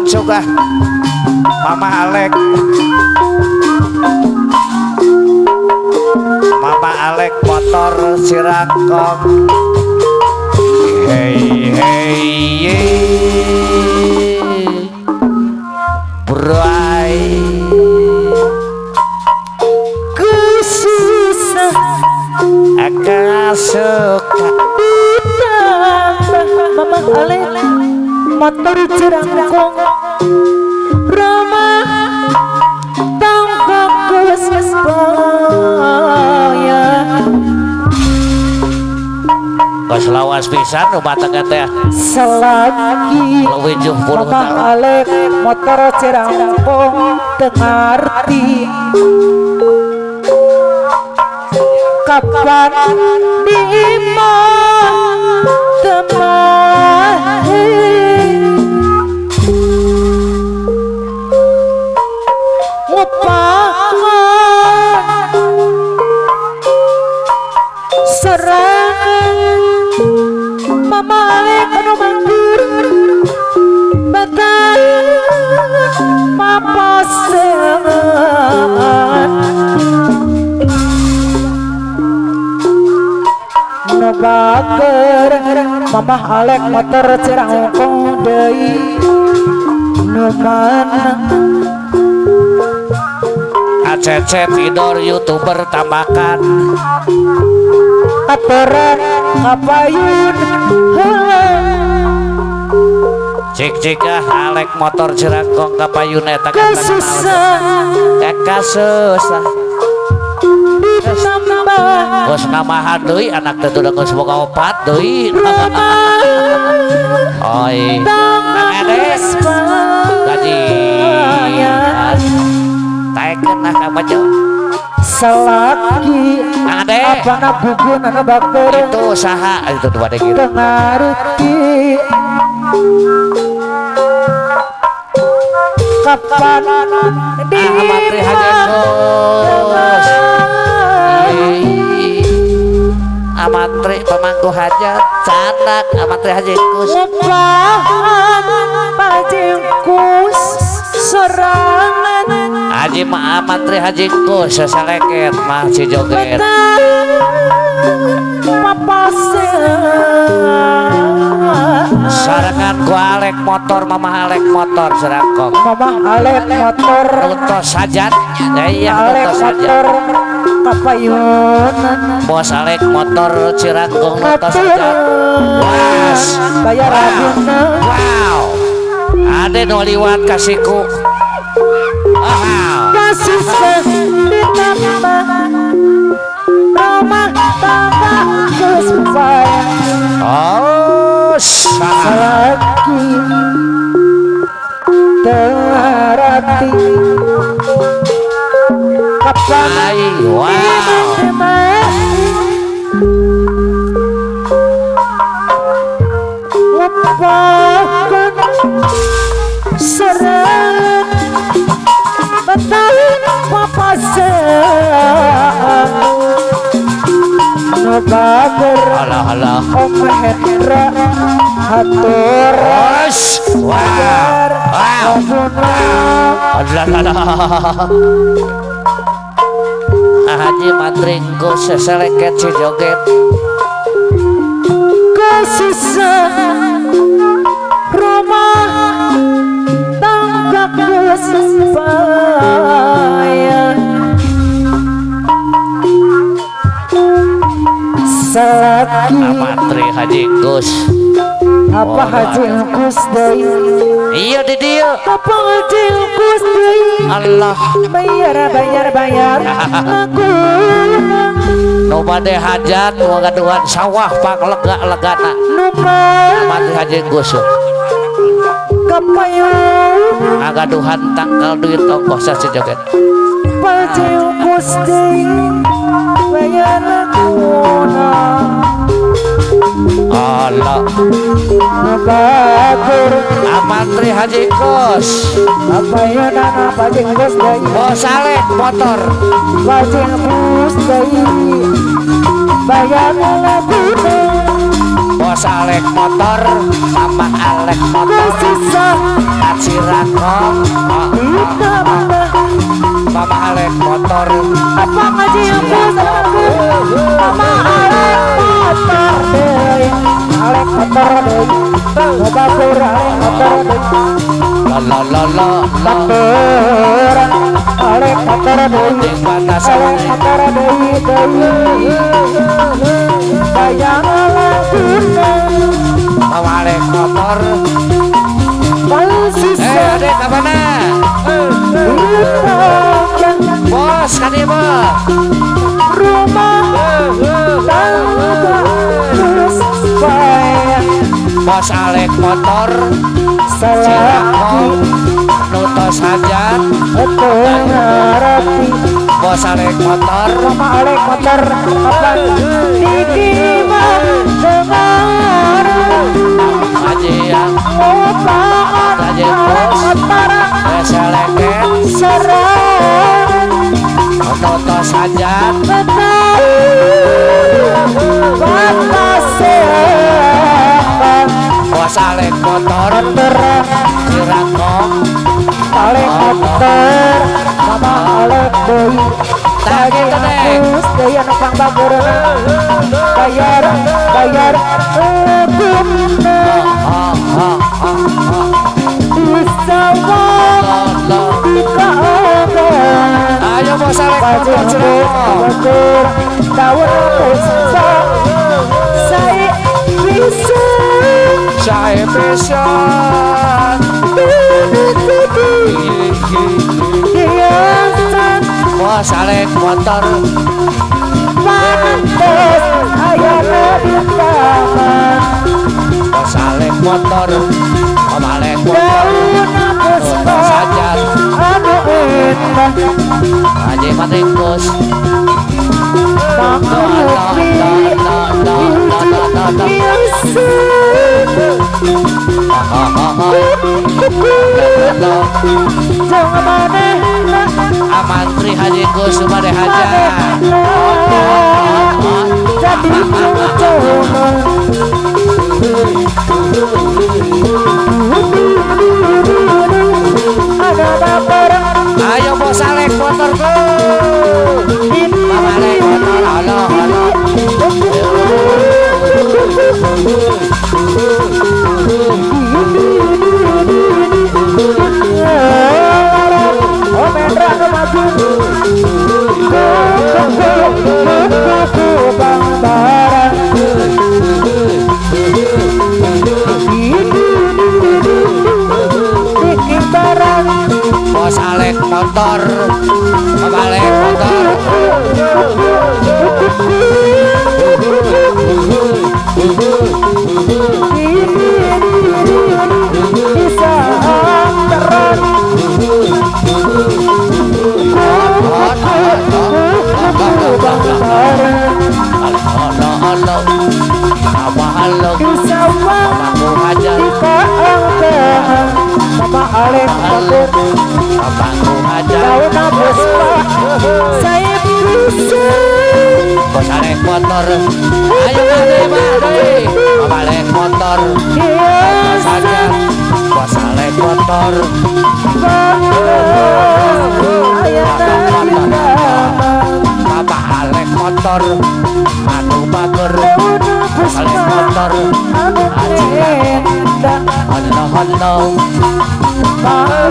Mencuk ah. Mama Alek. Mama Alek motor Cirangkong. Hey hey ye. Bray. Kesusah Kasuka ditambah Mama Alek motor Cirangkong Roma tangga kesepaya. Geus lawas pisan rumah tangga teh. Selagi leuwih 70 Mama tahun. Alek motor Cirangkong teu ngarti kapan di imah temahe ngupahan serangan Mama Alek anu manggur batal mapasengan nu bager Mama Alek motor Cirangkong deui nu mana ACC tidur youtuber tambakan aturan kapayun cik cik ah Alek motor Cirangkong kapayun eta kesusah kasusah ditambah geus namahan deui anak teh udah geus boga opat deui. Oi Kang Ade gaji taekeun ah ka bajo selaki Kang Ade apana gugun anu bager itu saha itu dua deh gitu teu ngarti kapan di Ahmad Tri Hajengkus Amantri pemangku hajat canak Amantri Hajengkus ngupahan Pajengkus sorangan Haji mah Amantri Hajengkus seseleket mah si joget sarangan ku Alek motor Mama Alek motor Cirangkong Mama Alek motor nutos hajat ya iya Alek nutos hajat motor kapayunan bos Alek motor Cirangkong nutos hajat was bayar aguna wow ade nu liwat kasiku wow kasusah ditambah rumah tangga geus payah oh salaki terati kapan wow ngupakan serangan betul papasan nu bager alah alah Om Hendra hatur wow wow alah alah Haji matringku seseleket si joget kesusah rumah tangga kesepaya selaki Amantri Haji Gus apa Haji Gus deui iya di dieu apa Haji Gus deui Allah bayar bayar bayar aku nu bade hajat nu gaduhan sawah panglega-legana nu mah Amantri Haji Gus kapayun ngagaduhan tangkal duit ongkoh si joget Haji Gus deui bayar laguna Allah bagur Amantri Haji Gus kapayunan Haji Gus deui bos Alek motor Haji Gus deui bayar laguna bos Alek motor, Mama Alek motor, Sisa Cirangkong, Mama Alek motor, apa ngaji aku Mama Alek motor deh, Alek motor deh, Bapak Alek motor deh, la la la la, motor, Alek motor deh, Alek motor deh deh, bayang laguna, Mama Alek motor. Adek ke mana? Bos, kan ini bos. Rumah tangga terus bayang. Bos Alek motor, Cirangkong, nutos hajat. Bos Alek motor, Mama Alek motor, apa? Niki mah dengar. Haji yang Haji bos, Seleket, serang, nutos hajat. Bos Alek motor, Cirangkong, Alek motor, Mama Alek deui. Tah gitu deh. Deui anu pangbageurna. Bayar, bayar laguna. Disawang di kaangan. Ayo bos Alek motor Cirangkong. Daun puspa saya bisa. Saya bisa. Bos Alek motor, pantes ayana di taman. Bos Alek motor, Om Alek motor, daun puspa hajat anu indah. Haji Matingkus. Amantri Haji Gus bade hajat. Ayo bos Alek motor go. Mama Alek motor, halo halo. Bos Alek motor, Mama Alek motor. Mama Alek motor, daun puspa saya bisa. Bos Alek motor, ayo mari. Mama Alek motor, saja. Bos Alek motor, Mama Alek motor, anu bager. Alek motor, halo halo. Halo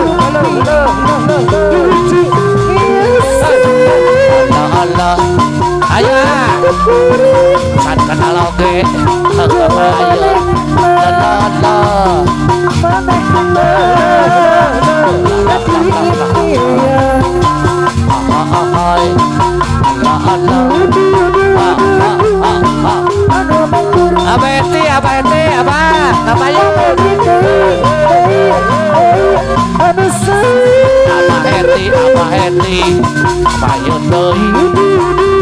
halo. Ayo, can kenal oge, ayo, halo halo. Apa eti, apa eti, apa? Ngapain? Apa eti, apa eti, payun deui,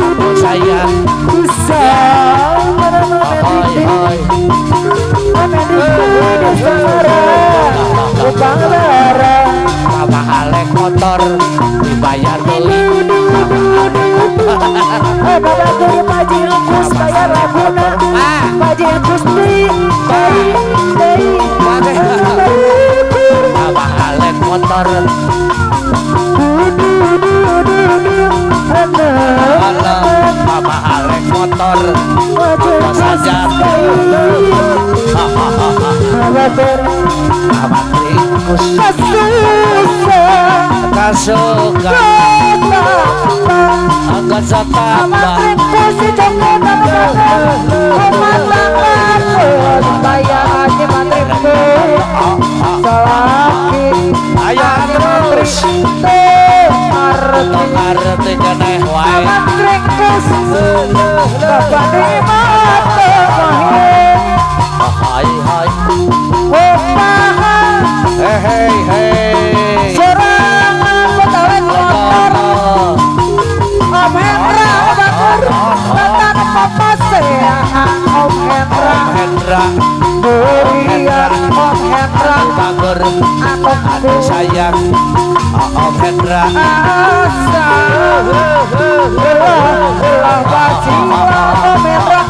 aku sayang. Oi oi. Mama Alek motor dibayar deui. Mama Alek motor. Haji Gusti Dai Dai Abah Alek motor Abah Alek motor Haji saja Abah Ringkus Kasuka Angkat satamba Ayo terus Arti keneh wae Hai hai Hei hei Serangan pegawai motor Om Hendra Batur Mantan Papa saya Om Hendra Om Hendra Burian Om Hendra Bagur Aku sayang Om Hendra Asa Lelah wajiwa Om Hendra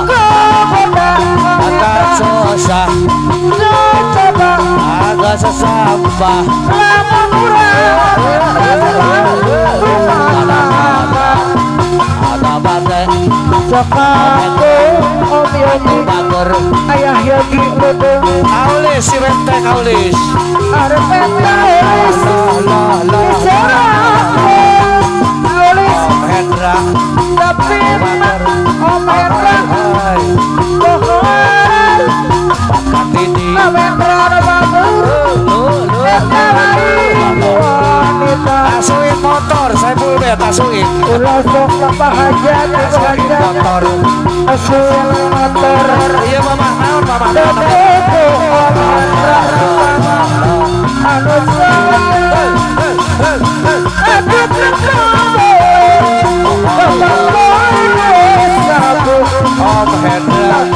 Kemuda Om Hendra Susah Coba agak sesambah lamun urang Jakaku Om Yogi Ayah Yogi Ludung Aulis si Wenteng Aulis Arep Aulis Aulis Om Hendra Tapi Om Hendra Bohong Kartini Om Hendra Asuin motor, saya pulbet asuin. Ulah sok lapah hajat, asuin motor. Asuin motor. Iya mama, naon mama. Om Hendra.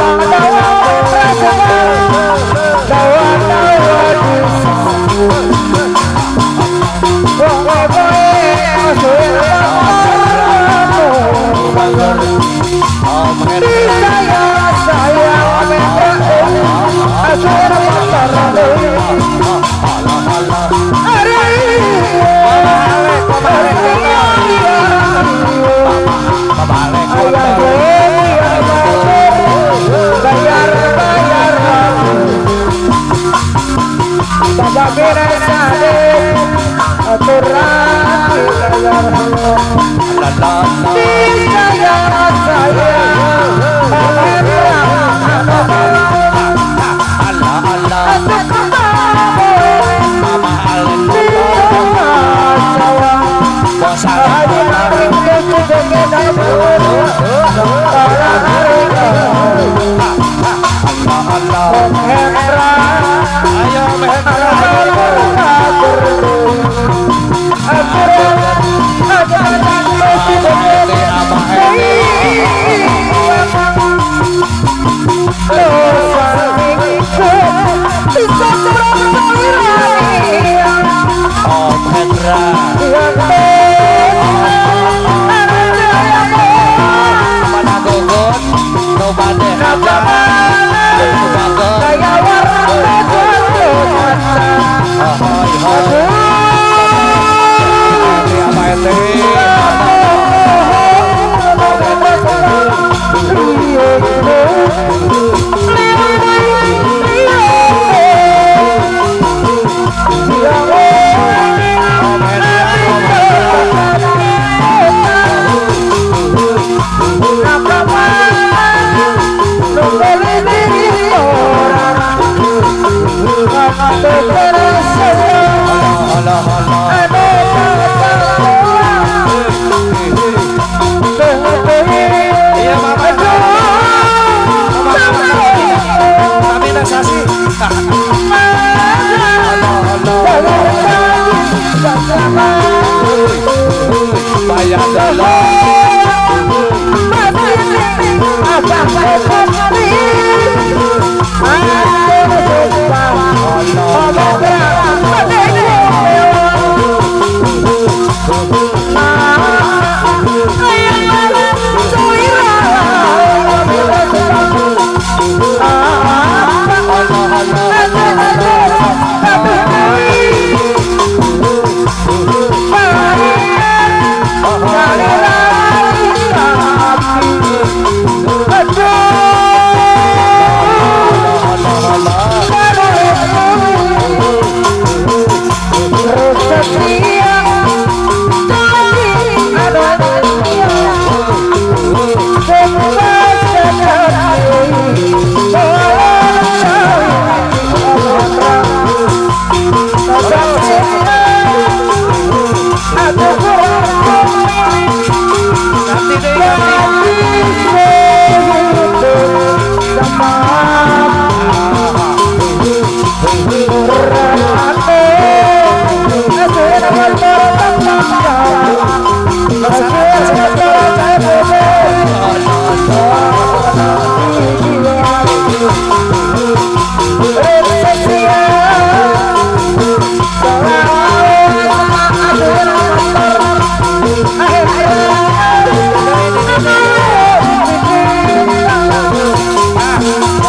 Om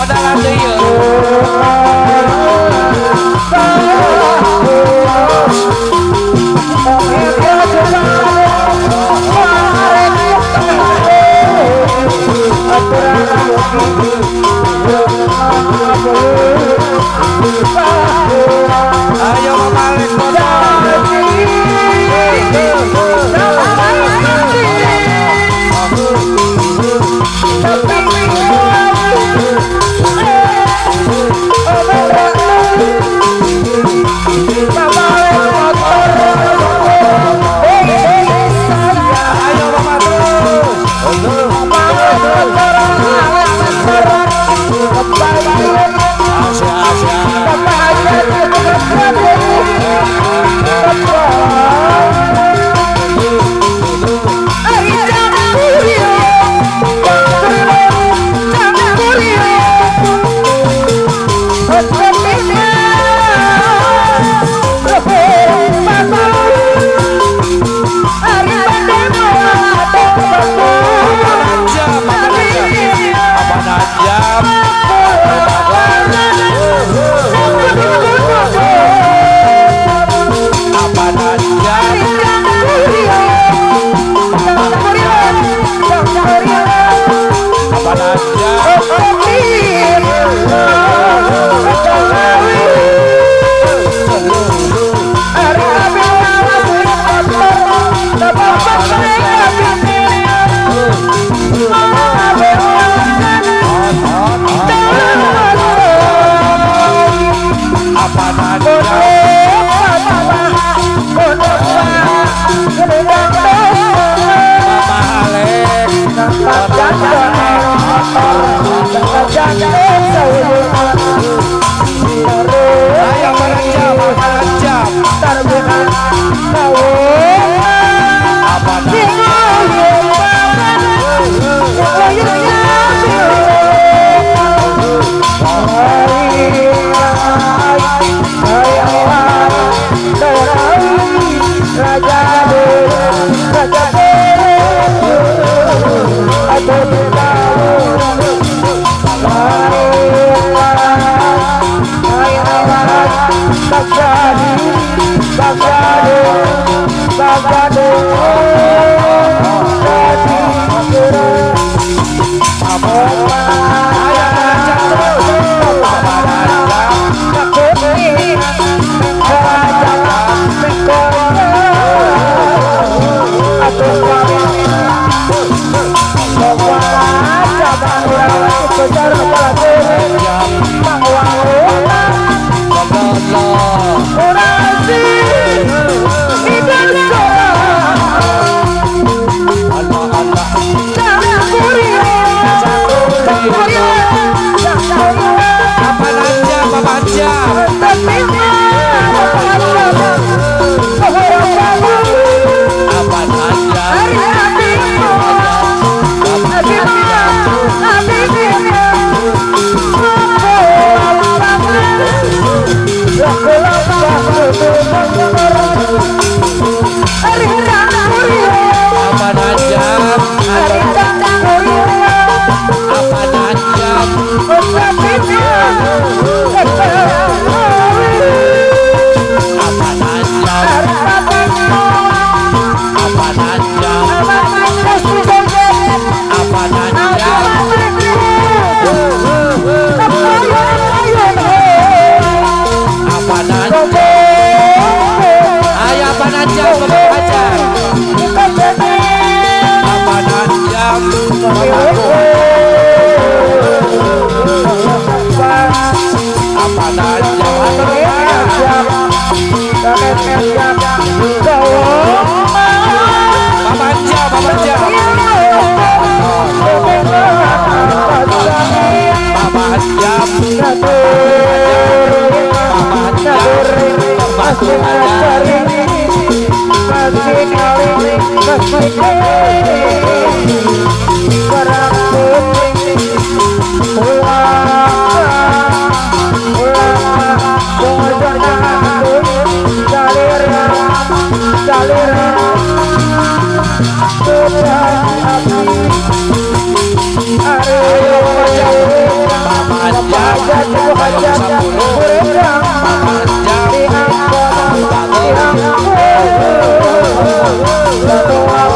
Modalan deui ieu. Ayo balik modal. Ayo Bapak terus. Asia Asia. Hoyong 10 4 jam. Bager.